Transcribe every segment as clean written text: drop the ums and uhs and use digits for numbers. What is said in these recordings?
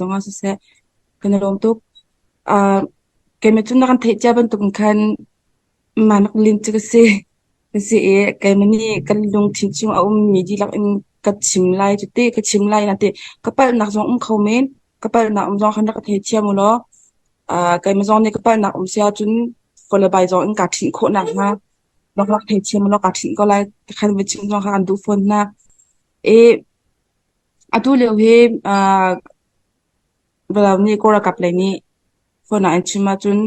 zongah siseh kan i lawm tuk. Uh, keimah cu na kan theih cia bantukin khan manak lin cu ka si. Ka si i keimah nih kan lungthin chung a ummi dihlak in ka chim lai cu ti ka chim lai na ti. Ka palhnak zong um kho men. Ka palhnak um zong khan rak ka theithiam u law uh, keimah zong nih ka palhnak um si ahcun fawle bai zong in kaa ṭhinh khawh nakhnga rak rak theithiam u law kaa ṭhinh ko lai. Khan va chim zong kha kan duh fawn hna. I atu lio hi uh, Valau nih Kawl ralkap lei nih phone ah an chim ahcun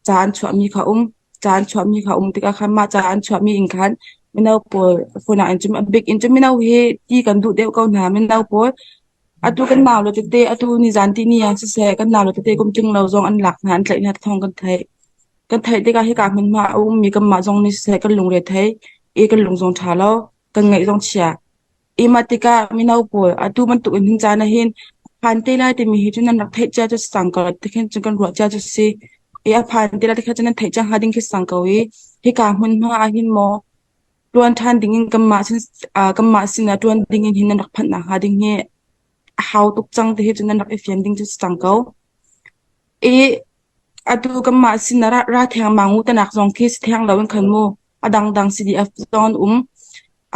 ca an chuahmi kha um. Ca an chuahmi kha um tikah khan mah ca an chuahmi in khan mino pawl phone ah an chim. A bik in cun mino hi ti kan duh deuh ko hna. Mino pawl atu kan nau le tete atu nizan tihni ah siseh kan nau le tete kum tling lo zong an lak hna an tlaih hna thawng kan theih. Kan theih tikah hika hmunhma a ummi kanmah zong nih siseh kan lungre thei i kan lung zong ṭha lo, kan ngaih zong chia. I mah tikah mino pawl atu bantuk in hin caan ah hin phan te lai timi hi cu nan rak theih cia cu si cang ko ti khin cun kan ruah cia cu si. I a phan te lai ti kha cu nan theih cia hnga ding khi si cang ko i hika hmunhma ah hin maw ṭuan ṭhan ding in kanmah sin kanmah sinah ṭuan ding in hin nan rak phanh nakhnga ding hi a hau tuk cang ti hi cu nan rak i fian ding cu si cang ko. I atu kanmah sinah ra, ra thengmang u tanak zong khi si theng lo in khan mu a dangdang CDF zong an um.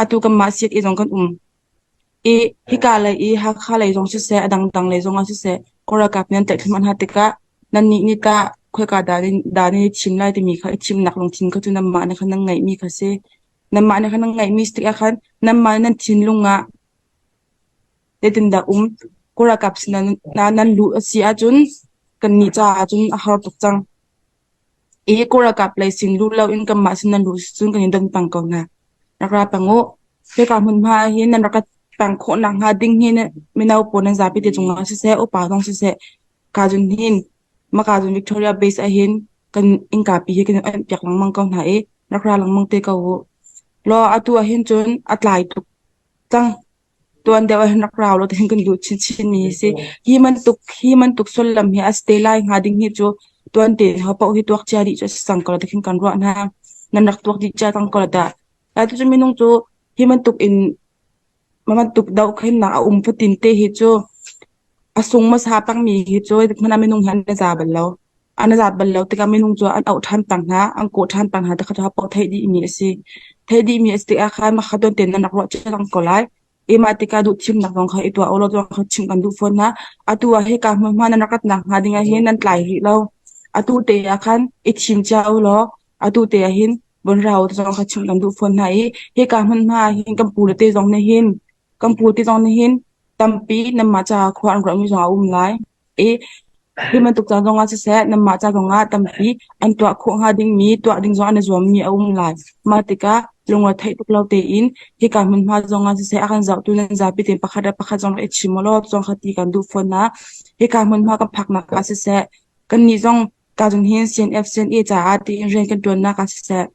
Atu kanmah CNA zong kan um. I hika lei i Hakha lei zong siseh, a dangdang lei zong ah siseh, Kawl ralkap nih an tlaihthlim hna tikah nannih nih tah khoika dah dah nan i thim lai timi kha i thimnak lungthin kha cu nanmah nih khan nan ngeihmi kha si. Nanmah nih khan nan ngeihmi si tikah khan nanmah nan thinlung ah zeitindah um Kawl ralkap sinah nan luh a si ahcun kannih caah cun a har tuk cang. I Kawl ralkap lei sin luh loin kanmah sin nan luh cun kan in don peng ko hna. Rak ra peng u. Hika hmunhma ah hin nan rak ka peng khawh nakhnga ding hi mino pawl nan zapi te cungah siseh, upa zong siseh, ka zun hin maka zun Victoria Base ah hin kan innka pi hi kan in piak lengmang ko hna i rak ra lengmang te ko u. Law atu ah hin cun a tlai tuk cang. Tuan deuh ah hin rak rau law tihin kan duh chinchin mi hi si. Hi bantuk hi bantuk sullam hi a si te lai hnga ding hi cu tuan te ho paoh hi tuak cia dih cu a si cang ko la tikhin kan ruah hna. Nan rak tuak dih cia cang ko la dah. Atu cu minung cu hi bantuk in bantuk dohkhennak a um fatin te hi cu a sung hmasa pangmi hi cu hmanh ah minung hi an i za bal lo. An i zat bal lo tikah minung cu an auh ṭhan peng hna, an kawh ṭhan peng hna tikha paoh theih dihmi a si. Theih dihmi a si tikah khan mah kha tuan tein nan rak ruah cia cang ko lai. I mah tikah duhthimnak zong kha i tuah u law zong kha chimh kan duh fawn hna. Atu ah hika hmunhma nan rak ratnak hnga ding ah hin nan tlai rih lo. Atu te ah khan i thim cia u law atu te ah hin von ra u ti zong kha chimh kan duh fawn hna i hika hmunhma ah hin kan pu le te zong nih hin kan pu te zong nih hin tampi nanmah caah khua an ruahmi zong a um lai. I hi bantuk ca zongah siseh nanmah ca zongah tampi an tuah khawh hnga dingmi tuah ding zong an i zuammi a um lai. Mah tikah lungre theih tuk lo tein hika hmunhma zongah siseh a kan zohtu nan zapi tein pakhat le pakhat zong rak i chim ulaw zong kha ti kan duh fawn hna. Hika hmunhma kan phaknak ah siseh kannih zong ka zun hin CNF CNA caah tiin rian kan ṭuannak ah siseh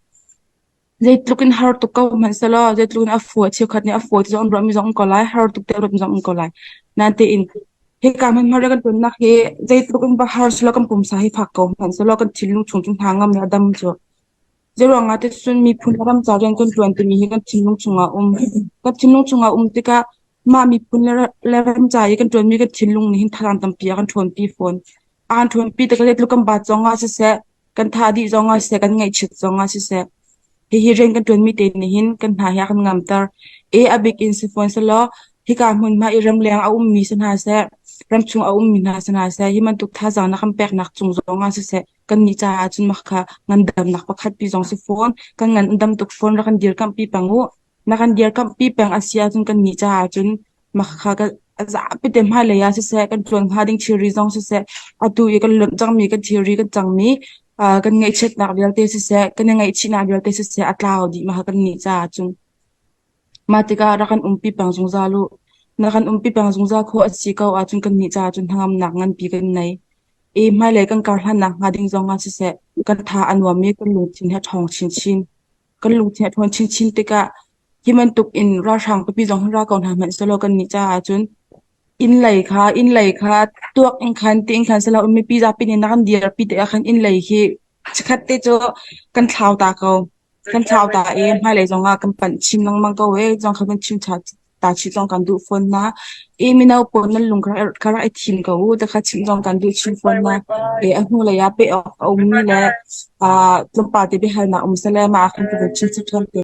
Zeitluk in har tuk ko hmanh sehlaw, zeitluk in a fawi, cheukhat nih a fawi ti zong an ruahmi zong um ko lai, har tuk tiah ruahmi zong um ko lai. Nain hika hmunhma rian kan ṭuannak hi zeitluk in va har sehlaw kan pumsa hi fak ko hmanh sehlaw kan thinlung chung cu hna ngam le a dam cu. Zeiruang ah ticun miphun le ram ca rian kan ṭuan timi hi kan thinlung chungah a um. Kan thinlung chungah a um tikah mah miphun le ram ca i kan ṭuanmi kan thinlung nih hin thazaang tampi a kan ṭhawnpi fawn. A kan ṭhawnpi tikah zeitluk kan bat zongah siseh, kan thah dih zongah siseh, kan ngaihchiat zongah siseh, hihi rian kan ṭuanmi te nih hin kan hna hi a kan ngamter. I a bik in si fawn selaw, hika hmunhma i ramleng a ummi si hna seh, ramchung a ummi hna si hna seh, hi bantuk thazaang na kan peknak cung zongah siseh, kannih caah cun mah kha ngandamnak pakhat pi zong si fawn, kan ngan an dam tuk fawn, rak kan dirkamhpi peng u. Na kan dirkamhpi peng a si ahcun kannih caah cun mah kha a zapi te hmailei ah siseh, kan ṭuan hnga ding thilri zong siseh, atu i kan lonh cangmi kan thilri kan cangmi kan ngaihchiatnak vialte siseh, kan i ngaihchihnak vialte siseh a tlau dih mah kha kannih caah cun. Mah tikah rak kan umpi peng zungzal u. Na kan umpi peng zungzal khawh a si ko ahcun kannih caah cun hnangamnak nganpi kan nei. I hmailei kan kar hlannak hnga ding zong ah siseh, kan tha a nuam i kan lungthin hi a ṭhawng chinchin. Kan lungthin a ṭhawn chinchin tikah hi bantuk in ralhrang pipi zong hin ra ko hna hmanh sehlaw kannih caah cun inn lei kha inn lei kha tuak in khan tiin khan silo in mipi zapi nih na kan dirpi tikah khan inn lei hi chikkhat te cu kan thlau ta ko. Kan thlau ta i hmailei zongah kan panh chin lengmang ko e zong kha kan chim ṭha. ta chih zong kan duh fawn hna. I mino pawl nan lung kha rak i thim ko u ti kha chimh zong kan duh chin fawn hna. I a hnulei ah peh awk a ummi le tlawmpal te biahalnak um seh le mah ah khan ka van chim chap ṭhan te.